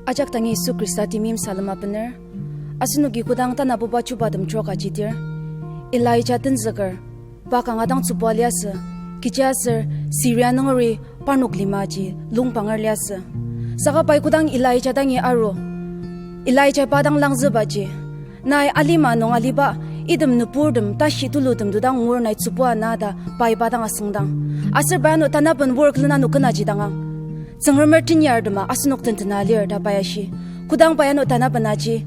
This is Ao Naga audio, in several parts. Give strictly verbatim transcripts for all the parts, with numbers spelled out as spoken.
Ajak dangi Yisu Khrista temeim salem abener. Asenoki kodang tanabuba chubatem trok ajidir, Elijah tenzüker, pa kanga dang tsübua liasü, kechiaser Syria nungeri parnok lima ji lungpanger liasü. Saka pai kodang Elijah dangi aru, Elijah pa dang langzübaji, nai alima nung aliba item nüburtem tashi tulutem to dang ngur nai tsübua na ta pai pa dang asüngdang. Aser pai ano tanaben work lena ano kenaji dangang, Tsüngremer tenyartema asenok tentena lir ta pai ashi. Kodang pai ano tanaben aji,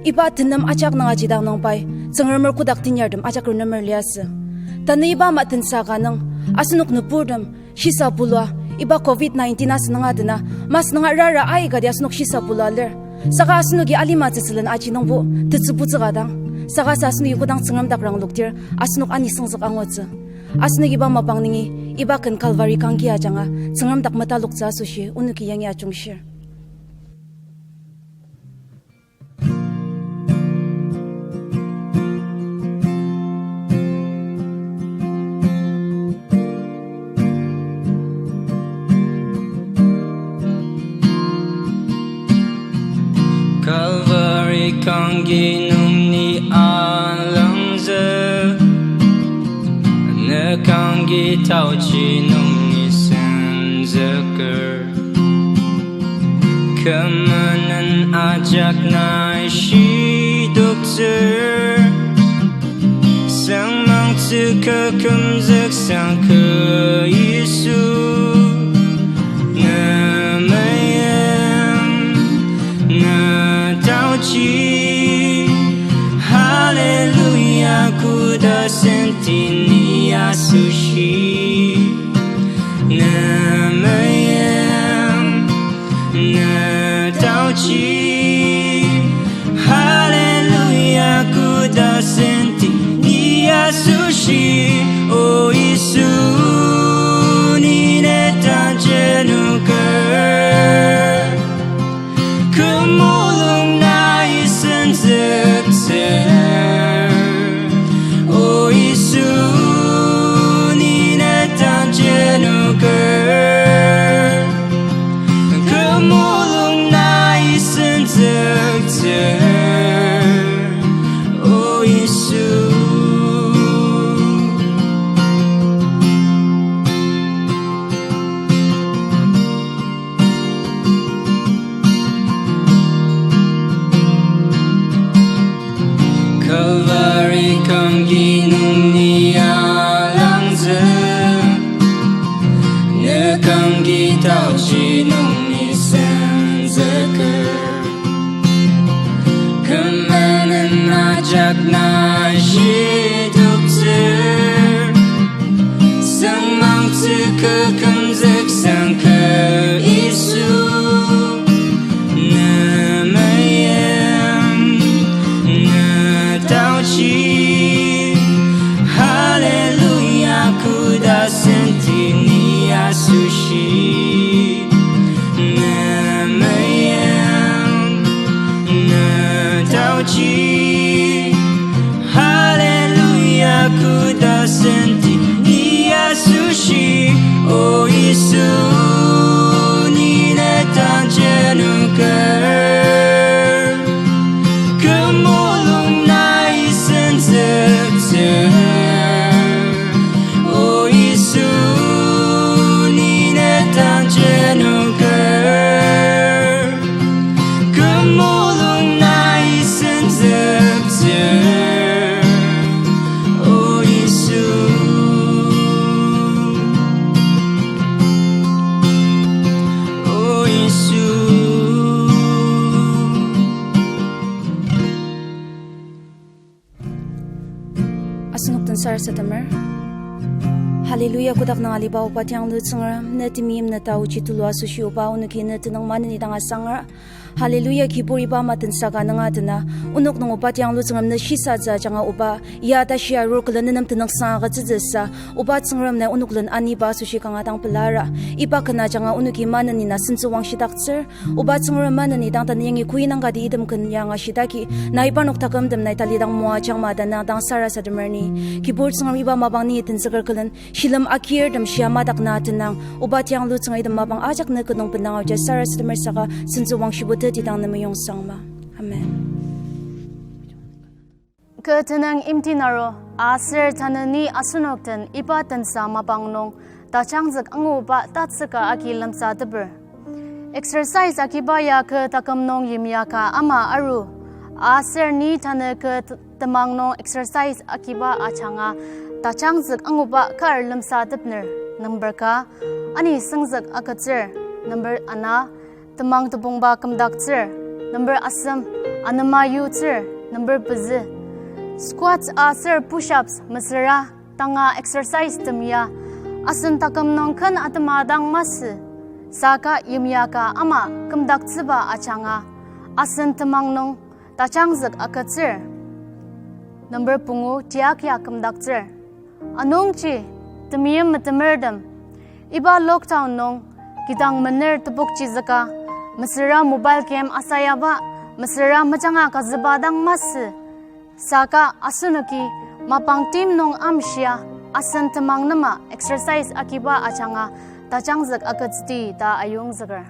iba tenem ajak nung aji dang nung pai, Tsüngremer kotak tenyartem ajak renemer liasü. Tanü iba ama tensa ka nung, asenok nüburtem shisa bulua, iba covid nineteen asünunga dena, masünunga rara aikati asenok shisa bulua lir. Saka asenoki alima tsütsülen aji nungbo tetsübutsüka dang, saka sa asenoki kodang Tsüngrem dak ranglokdir asenok anisüngzük angutsü. Asenok iba mapang nungi, iba ken Calvary kangki ajanga Tsüngrem dak metaloktsü asoshi onoki yangi ajungshir. Calvary kangki nung ni alangzü, ne kangki taochi nung ni senzüker. Kümenen ajak nai shidoktsür, sangmangtsü kü kümzük sangkü Yisu, ne meim, ne taochi. Hallelujah, koda senti ni asoshi. Ne meim, ne taochi. Hallelujah, koda senti ni asoshi. O Yisu, ni ne tanjenoker. Kü mulung nai senzüktsür, O Yisu, ni ne tanjenoker. Kü mulung nai senzüktsür, O Yisu. Calvary kangki nung ni alangzü, ne kangki taochi nung ni senzüker. Kümenen ajak nai shidoktsür, sangmangtsü kü kümzük sangkü Yisu, ne meim, ne taochi. Hallelujah, koda senti ni asoshi. Ne meim, ne taochi. Hallelujah, koda senti ni asoshi. O Yisu, ni ne tanjenoker. Kü mulung nai senzüktsür, O Yisu, ni ne tanjenoker. Kü mulung nai senzüktsür, O Yisu, O Yisu. Asenok den sarasademer. Hallelujah, kotak nung aliba oba tianglu Tsüngrem, ne temeim ne taochi tulu asoshi oba onoki ne tenüng maneni dang asangra. Hallelujah, kibur iba ama tensa ka nunga dena, onok nung oba tianglu Tsüngrem ne shisatsü ajanga oba, ya tashi arur külen nenem tenüngsang agütsütsüsa, oba Tsüngrem nai onok len aniba asoshi kanga dang pelara. Iba ken ajanga onoki maneni na sentsü wangshidaktsür, oba Tsüngrem maneni dang tanü yangi koi nang kati item ken ya angashidaki, nai parnok takümtem nai talidang moajangma ta nang dang sarasademer ni. Kibur Tsüngrem, iba mapang ni tenzüker külen Lem akirtem shia madak na tenang, oba tiang lutsüng item mapang ajak ne kü nung benang aoja sarasademer saka sentsü wangshibo teti dang ne meyong sangma. Amen. Kü tenüng imti naro, aser tanü ni asenok den iba tensa mapang nung tajangzük anguba tatsüka agi lemsateper. Exercise agiba ya kü taküm nung yimya ka ama aru. Aser ni tanü kü t-, temang nung exercise agiba ajanga tajangzük anguba kar lemsatepner. Number ka, ani süngzük agütsür. Number ana, temang tebongba kümdaktsür. Number asem, anema yutsür. Number pezü, squats aser push-ups mesüra tanga exercise tem ya asen taküm nung ken atema dang masü. Saka yimya ka ama kümdaktsüba ajanga asen temang nung tajangzük agütsür. Number pungu, tiak ya kümdaktsür. Anungji, temeim metemertem, iba lockdown nung kidang mener tepokji züka, mesüra mobile game asayaba, mesüra mejanga kazüba dang masü. Saka asenoki mapang tim nung amshia, asen temang nema exercise agiba ajanga tajangzük agütsüdi ta ayongzüker.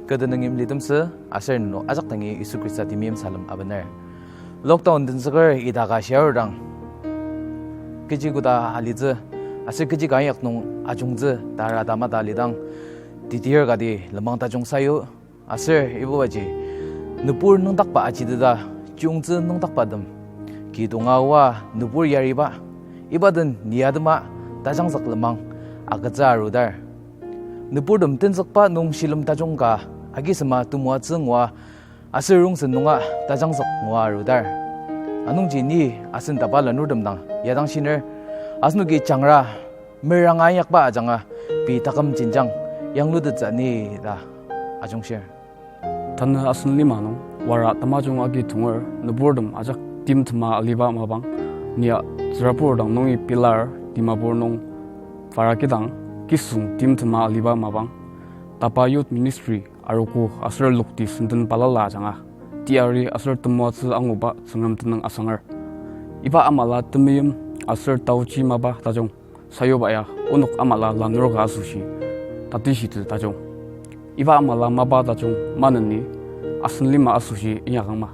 Kü tenüng imlitemsü, aser nenok ajak dangi Yisu Khrista temeim salem abener. Lockdown tenzüker ita ka shiarudang, kechi koda alitsü, aser kechi ka inyak nung ajungtsü ta rata mata lidang, tetir kati lenmang tajung sayu, aser ibubaji nübur nüngdakba ajiteta, chiyungtsü nüngdakbatem, kidonga oa nübur yariba, iba den ni atema tajangzük lenmang agütsü arudar. Nüburtem tenzükba nung shilem tajung ka, agisema temoatsü ngua, aser rongsen nunga tajangzük ngua arudar. Anungji ni asen tapa lanurtem dang yadang shiner, asenoki jangra meranga inyakba ajanga pei taküm jenjang yanglutettsü ni ta ajungshir. Tanü asen lima nung wara tamajung agi tonger nüburtem ajak timtema aliba mapang, nia tsürabur dang nungi pilar Dimapur nung fara kidang kisüng timtema aliba mapang, tapa Youth Ministry arogo aser lokti senden balala ajanga teyari aser temoatsü anguba Tsüngrem tenüng asanger. Iba amala temeim aser taochi mapa tajung sayuba ya onok amala lanur ka asoshi tatishitsü tajung. Iba amala mapa tajung maneni asen lima asoshi inyakangma.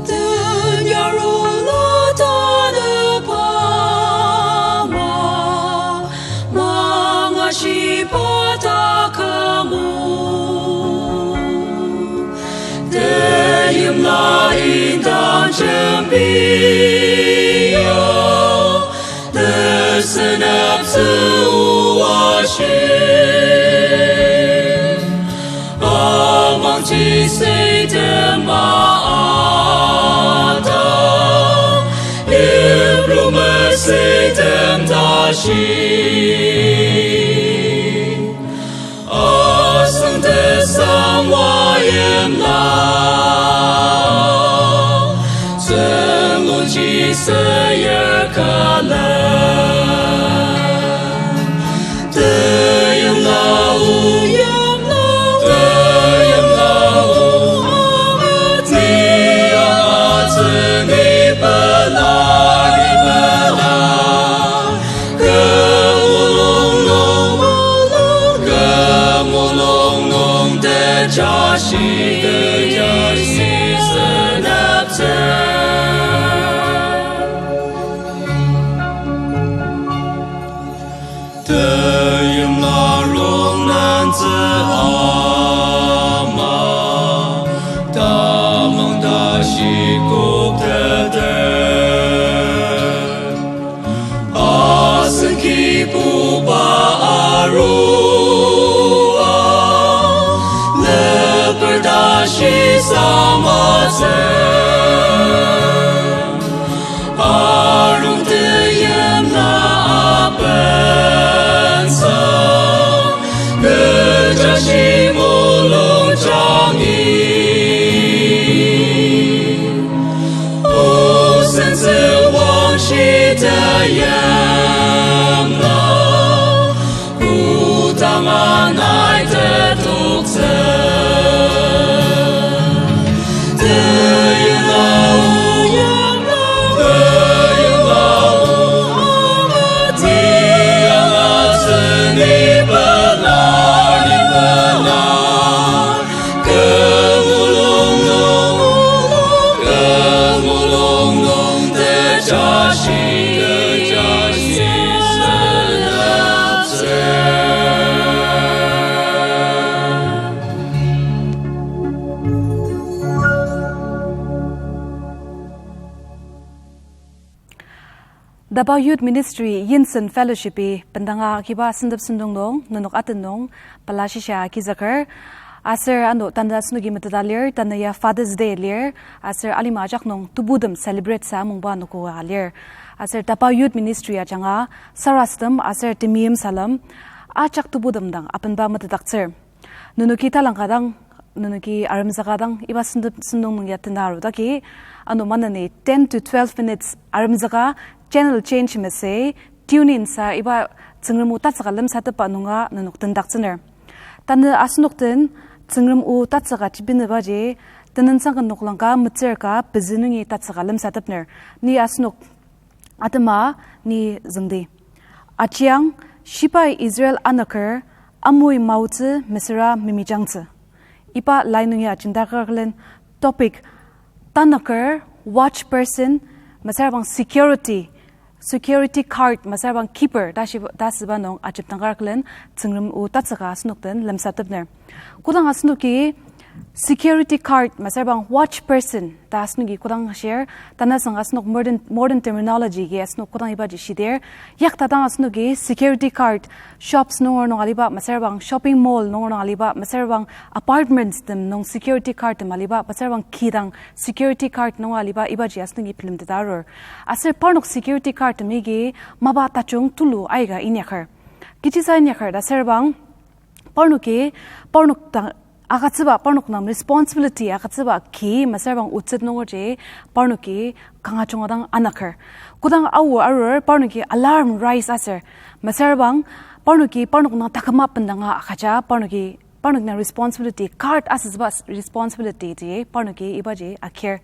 Tenyarula tanü pama, mangashiba takümu. Teimla indang jembiya, teseneptsü oa shi. Amangji sütem ma ata, Hebru mesütem tashi. Asang tesang wa yimla, Tsüngremji seyir külen. Teyimla o, teyimla o, teyimla o, ni atsüni pela, ni pela. Kü mulung nung, kü mulung nung tejashi, tejashi seneptsü. Teyimla rong nantsü ama, tamang tashi kokteter. Asen kibuba Shisamatsü, arung teimla apensa, kecha shimulung jangi. Osentsü wangshi teimla, Dapa Youth Ministry Yinsen Fellowship-i bendanga akiba sentep sentong nung nenok atenung pela shisa agizüker. Aser ano tanü asenoki meteta lir, tanü ya Father's Day lir, aser alima ajak nung tebutem celebrate sa mungba anogo lir. Aser Dapa Youth Ministry ajanga sarasadem aser temeim salem ajak tebutem dang apenba metetdaktsür. Nenoki talangka dang, nenoki aremzüka dang, iba sentep sentong nung ya tena arudaki, ano maneni ten to twelve minutes aremzüka, channel change mesü, tune in sa iba Tsüngrem o tatsüka lemsatepba nunga nenok tendaktsüner. Tanü asenok den Tsüngrem o tatsüka chibinübaji, tenüngsang ken noklang ka metsür ka pezü nungi tatsüka lemsatepner. Ni asenok atema ni züngdi. Ajiang, shibai Israel anüker, amui maotsü mesüra mimijangtsü. Iba lai nungi ajemdaker külen topic, tanüker, watch person, mesüra bang security, security guard, mesüra bang keeper, ta shi-, ta süba nung ajemdaker külen Tsüngrem o tatsüka asenok den lemsatepner. Kodang asenoki security guard, mesüra bang watch person, ta asenoki kodang ashir, tanü sang asenok modern, modern terminology agi asenok kodang ibaji shidir, yakta dang asenoki security guard, shops nunger nung aliba, mesüra bang shopping mall nunger nung aliba, mesüra bang apartments tem nung security guard tem aliba, mesüra bang kidang security guard nunger aliba, ibaji asenoki bilemteta arur. Aser parnok security guard temi agi mapa tajung tulu aika inyaker. Kechisa inyaker ta asür bang, parnoki, parnok dang agütsüba, parnok dang responsibility agütsüba ki, mesüra bang otsü nungerji, parnoki kanga junga dang anüker. Kodang aor arur, parnoki alarm raise asür. Mesüra bang, parnoki, parnok dang taküma bendanga agüja, parnoki, parnok dang responsibility, guard asütsüba responsibility ji, parnoki ibaji agir.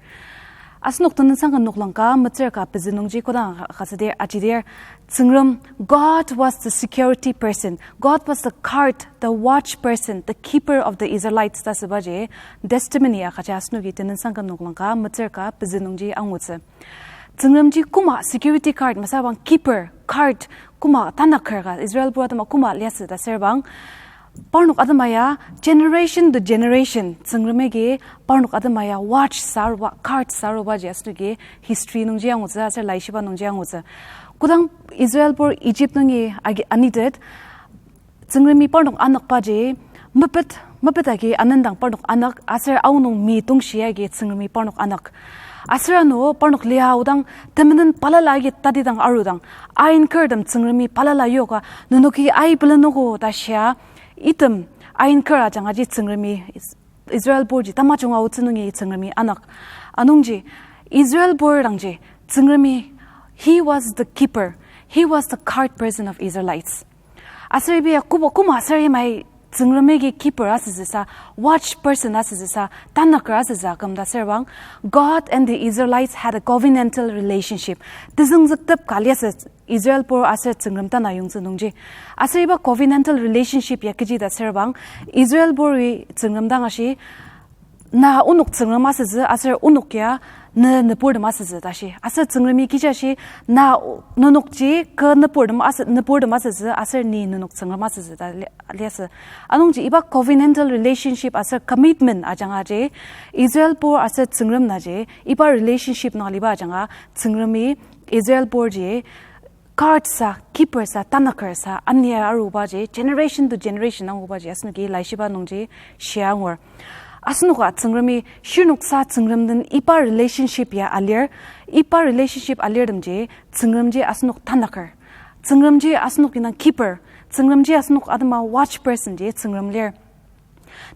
Asenok tenüngsang ken noklang ka, metsür ka, pezü nungji kodang agütsüdir, ajidir, Tsüngrem, God was the security person. God was the guard, the watch person, the keeper of the Israelites ta asübaji, testimony agüja asenoki tenüngsang ken noklang ka, metsür ka, pezü nungji angutsü. Tsüngremji koma security guard, mesüra bang keeper, guard, koma tanüker ka, Israelbur atema koma liasü ta asür bang, parnok atema ya, generation to generation, Tsüngrem agi parnok atema ya watch saruba, guard sarubaji asenoki history nungji angutsü, aser laishiba nungji angutsü. Kodang Israelbur Egypt nungi agi anitet, Tsüngremi parnok anükbaji, mepet, mepet agi anendang parnok anük, aser aonung mi tongshi agi Tsüngremi parnok anük. Aser ano parnok lia aodang temenen balala agi tatidang arudang, ainkertem Tsüngremi balala yoka, nenoki ai pelenogo ta shia, item ainker ajangaji Tsüngremi Is-, Israelburji tamajung aotsü nungi Tsüngremi anük. Anungji, Israelbur dangji, Tsüngremi, he was the keeper, he was the guard person of Israelites. Aser iba ya kobo koma aser imai Tsüngrem agi keeper asütsüsa, watch person asütsüsa, tanüker asütsü aküm ta asür bang, God and the Israelites had a covenantal relationship. Tezüngzüktep ka liasü Israelbur aser Tsüngrem tanü yongtsü nungji. Aser iba covenantal relationship ya kechi ta asür bang, Israelburi Tsüngrem dang ashi, na onok Tsüngrem asütsü, aser onok ya ne nüburtem asütsü ta shi. Aser Tsüngremi kechi ashi, na o-, nenokji kü nüburtem asü-, nüburtem asütsü, aser ni nenok Tsüngrem asütsü ta li-, liasü. Anungji iba covenantal relationship aser commitment ajangaji, Israelbur aser Tsüngrem naji, iba relationship nung aliba ajanga, Tsüngremi Israelburji, guard sa, keeper sa, tanüker sa, ania arubaji, generation to generation angubaji, asenoki laishiba nungji shia angur. Asenoka Tsüngremi shirnoksa Tsüngrem den iba relationship ya alir, iba relationship alirtemji Tsüngremji asenok tanaker. Tsüngremji asenok indang keeper, Tsüngremji asenok atema watch person ji Tsüngrem lir.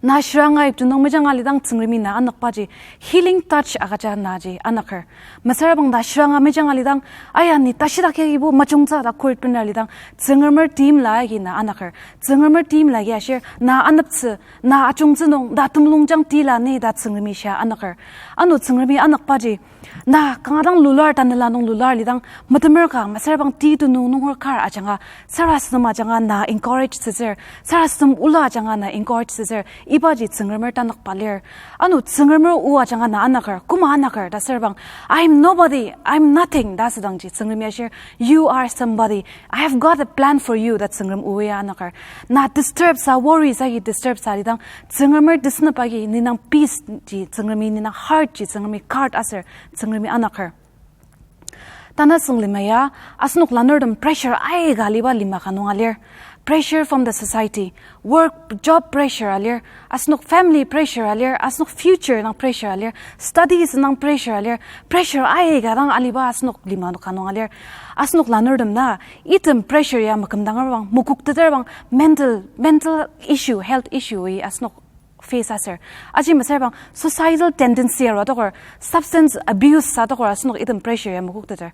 Na shiranga iptu nung mejanga lidang Tsüngremi na anokbaji healing touch agüja naji anoker. Mesüra bang na shiranga mejanga lidang, aya ni tashidak yagibo majungtsü ta khuret bener lidang, Tsüngremer timla agi na anoker. Tsüngremer timla agi ashir, na aneptsü, na ajungtsü nung, ta temulungjang tila ni ta Tsüngremi shia anoker. Ano Tsüngremi anokbaji, na kanga dang lular tanela nung lular lidang, metemer ka mesüra bang ti tenu nunger kar ajanga, sarasadem ajanga na encourage sütsür, sarasadem ola ajanga na encourage sütsür, ibaji Tsüngremer tanokba lir. Ano Tsüngremer o ajanga na anoker, koma anoker ta süra bang, I'm nobody, I'm nothing ta asüdangji Tsüngremi ashir, you are somebody, I have got a plan for you ta Tsüngrem o ya anoker. Na disturb sa, worry sa agi disturb sa lidang, Tsüngremer tesünep agi ninang peace ji Tsüngremi, ninang heart ji Tsüngremi guard aser Tsüngremi anoker. Tanü süng lima ya, asenok lanurtem pressure aika aliba lima ka nung alir. Pressure from the society, work, job pressure alir, asenok family pressure alir, asenok future indang pressure alir, studies indang pressure alir, pressure aika dang aliba asenok lima ka nung alir. Asenok lanurtem na, item pressure ya makümdanger bang, mokokteter bang, mental, mental issue, health issue i asenok face aser. Aji mesüra bang societal tendency aru adoker, substance abuse adoker asenok item pressure ya mokokteter.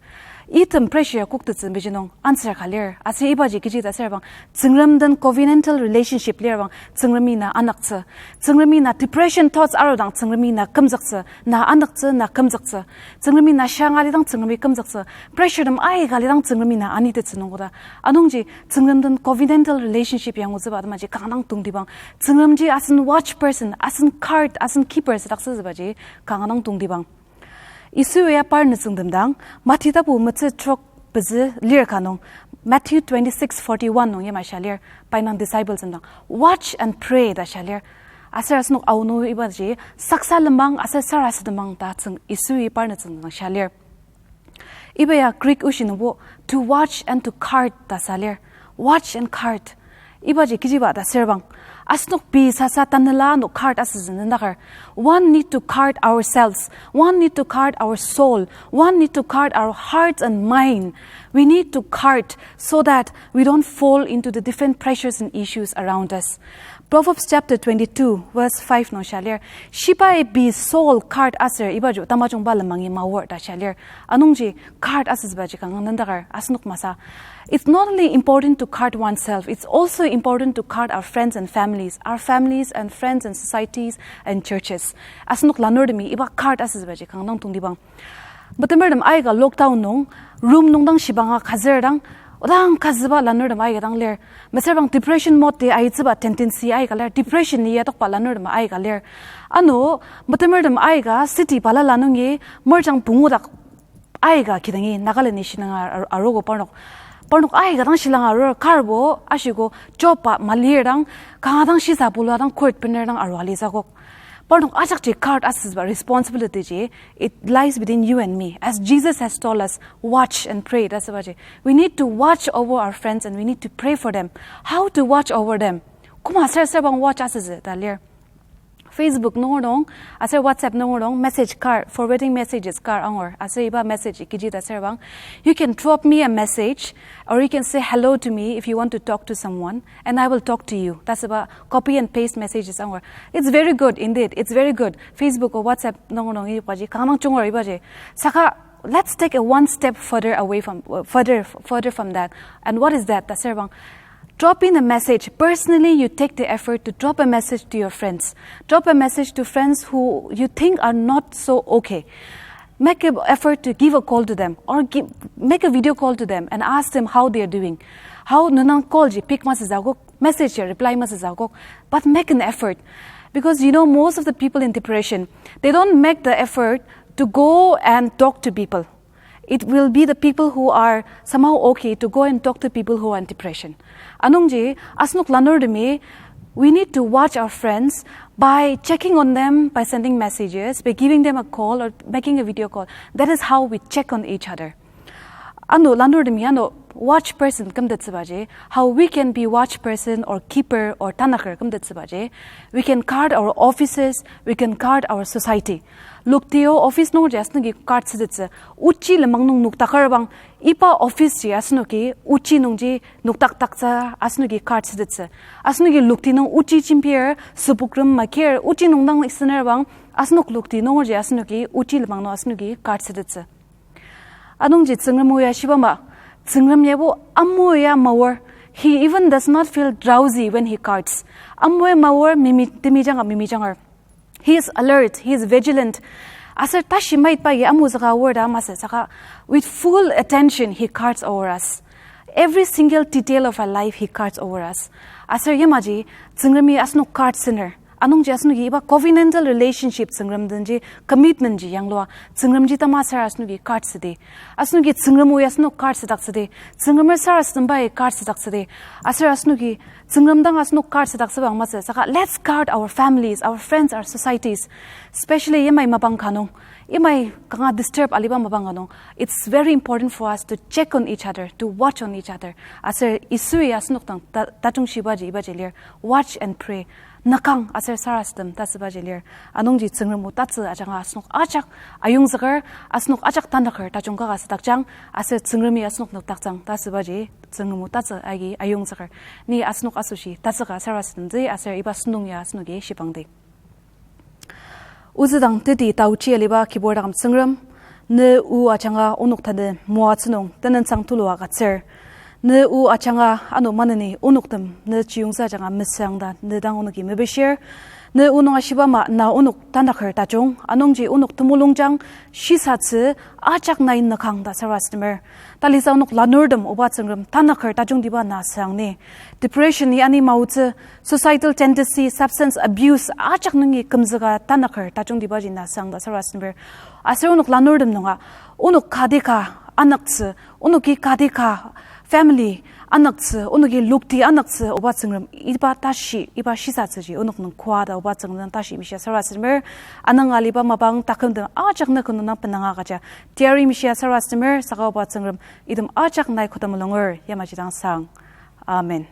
Item pressure ya koktettsü meji nung answer ka lir. Aser ibaji kechi ta süra bang, Tsüngrem den covenantal relationship lir bang, Tsüngremi na anoktsü. Tsüngremi na depression thoughts arudang Tsüngremi na kümzüktsü, na anoktsü, na kümzüktsü. Tsüngremi na shanga lidang Tsüngremi kümzüktsü. Pressure tem aika lidang Tsüngremi na anitettsü nung koda. Anungji Tsüngrem den covenantal relationship ya ngutsüba atemaji kanga dang tongtibang. Tsüngremji asen watch person, asen guard, asen keeper südaktsütsübaji kanga dang tongtibang. Yisu ya par nütsüngtem dang, Mati tapu metsü trok pezü lir ka nung, Matthew twenty-six forty-one nung yamai shia lir, pai nung disciples tem dang, watch and pray ta shia lir. Aser asenok aonung ibaji, saksa lenmang aser sarasademang ta tsüng Yisu ya par nütsüngtem dang shia lir. Iba ya Greek oshi nungbo to watch and to guard ta sa lir. Watch and guard. Ibaji kechiba ta süra bang, asenok pei sasa tanela ano guard asütsü nüngdaker. One need to guard ourselves. One need to guard our soul. One need to guard our hearts and mind. We need to guard so that we don't fall into the different pressures and issues around us. Proverbs chapter twenty-two, verse five nung shia lir, shibai pei soul guard aser ibaji tamajungba lenmangi maor ta shia lir. Anungji guard asütsübaji kanga nüngdaker asenok masa. It's not only important to guard oneself, it's also important to guard our friends and families, our families and friends and societies and churches. Asenok lanurtemi iba guard asütsübaji kanga dang tongtibang. Metemertem aika lockdown nung, room nung dang shibanga kazür dang, odang kazüba lanurtem aika dang lir. Mesüra bang depression mode ti aitsüba tendency aika lir, depression ni yatokba lanurtem aika lir. Ano, metemertem aika city balala nungi merjang pungudak aika kidangi Nagaland ni shinanga ar-, arogo parnok. Parnok aika dang shilanga arur karbo ashiko job-a malir dang, kanga dang shisa bulua dang court bener dang arua litsü akok. Parnok ajakji guard asütsüba responsibility ji, it lies within you and me. As Jesus has told us, watch and pray ta asübaji, we need to watch over our friends and we need to pray for them. How to watch over them? Koma ser ser bang watch asütsü ta lir. Facebook nunger nung, aser WhatsApp nunger nung message kar, forwarding messages kar angur. Aser iba message kechi ta ser bang, you can drop me a message, or you can say hello to me if you want to talk to someone, and I will talk to you. Ta asüba copy and paste messages angur. It's very good indeed. It's very good. Facebook or WhatsApp nunger nung ibaji kanga dang jungur ibaji. Saka let's take a one step further away from, uh, further, further from that. And what is that? Ta ser bang, drop in a message. Personally, you take the effort to drop a message to your friends. Drop a message to friends who you think are not so okay. Make an effort to give a call to them or give, make a video call to them and ask them how they are doing. How nunang call ji pick masütsü akok, message ji reply masütsü akok, but make an effort. Because, you know, most of the people in depression, they don't make the effort to go and talk to people. It will be the people who are somehow okay to go and talk to people who are in depression. Anungji, asenok lanurtemi, we need to watch our friends by checking on them, by sending messages, by giving them a call or making a video call. That is how we check on each other. Ano lanurtemi ano Watch person kümtettsübaji, how we can be watch person or keeper or tanaker kümtettsübaji, we can guard our offices, we can guard our society. Loktio office nungji asenoki guard sütettsü, ochi lenmang nung nokdaker bang, iba office ji asenoki ochi nungji nokdakdaktsü asenoki guard sütettsü. Asenoki lokti nung ochi jembir, sübokrem makir, ochi nung dang isener bang, asenok lokti nungji asenoki ochi lenmang nung asenoki guard sütettsü. Anungji Tsüngrem o ya shiba ama, Tsüngrem yabo amo ya maor. He even does not feel drowsy when he guards. Amo ya maor mimi, temijanger, mimijanger. He is alert, he is vigilant. Aser tashi maitba ya amo saka word ama saka, with full attention, he guards over us. Every single detail of our life, he guards over us. Aser yamaji, Tsüngremi asenok guard süner. Anungji asenoki iba covenantal relationship Tsüngrem denji, commitment ji yanglua, Tsüngremji tama sar asenoki guard südi. Asenoki Tsüngrem o ya asenok guard südaktsüdi. Tsüngremer sarasadembai guard südaktsüdi. Aser asenoki Tsüngrem dang asenok guard südaktsüba ama saka, let's guard our families, our friends, our societies. Especially yamai mapang ka nung, yamai kanga disturb aliba mapang ka nung, it's very important for us to check on each other, to watch on each other. Aser Yisui asenok dang ta-, tajung shibaji, ibaji lir, watch and pray. Nükang aser sarasadem ta sübaji lir. Anungji Tsüngrem o tatsü ajanga asenok ajak ayongzüker, asenok ajak tanaker tajung kaka südakjang, aser Tsüngremi asenok nokdakjang ta sübaji Tsüngrem o tatsü agi ayongzüker. Ni asenok asoshi tatsüka sarasademtsü aser iba sentong ya asenoki shibangdi. Ozü dang teti taochi aliba kibur taküm Tsüngrem, ne o ajanga onok tanü moatsü nung tenüngsang tulu agütsür. Ne o ajanga ano maneni onoktem ne chiyungtsü ajanga mesüang ta ne dang onoki mepishir. Ne o nung ashiba ama na onok tanaker tajung, anungji onok temulungjang shisatsü ajak nai nükang ta sarasademer. Talisa onok lanurtem oba Tsüngrem tanaker tajungtiba na süang ni. Depression-i ani maotsü, societal tendency, substance abuse ajak nungi kümzüka tanaker tajungtibaji na süang ta sarasademer. Aser onok lanurtem nunga, onok kati ka anaktsü, onoki kati ka family anaktsü, onoki lokti anaktsü oba Tsüngrem iba tashi, iba shisatsüji onok nung koa ta oba Tsüngrem dang tashi mishia sarasademer. Anang aliba mapang takümtem ajak ne kü nung dang benanga agüja teyari mishia sarasademer, saka oba Tsüngrem item ajak nai koda mulunger yamaji dang süang. Amen.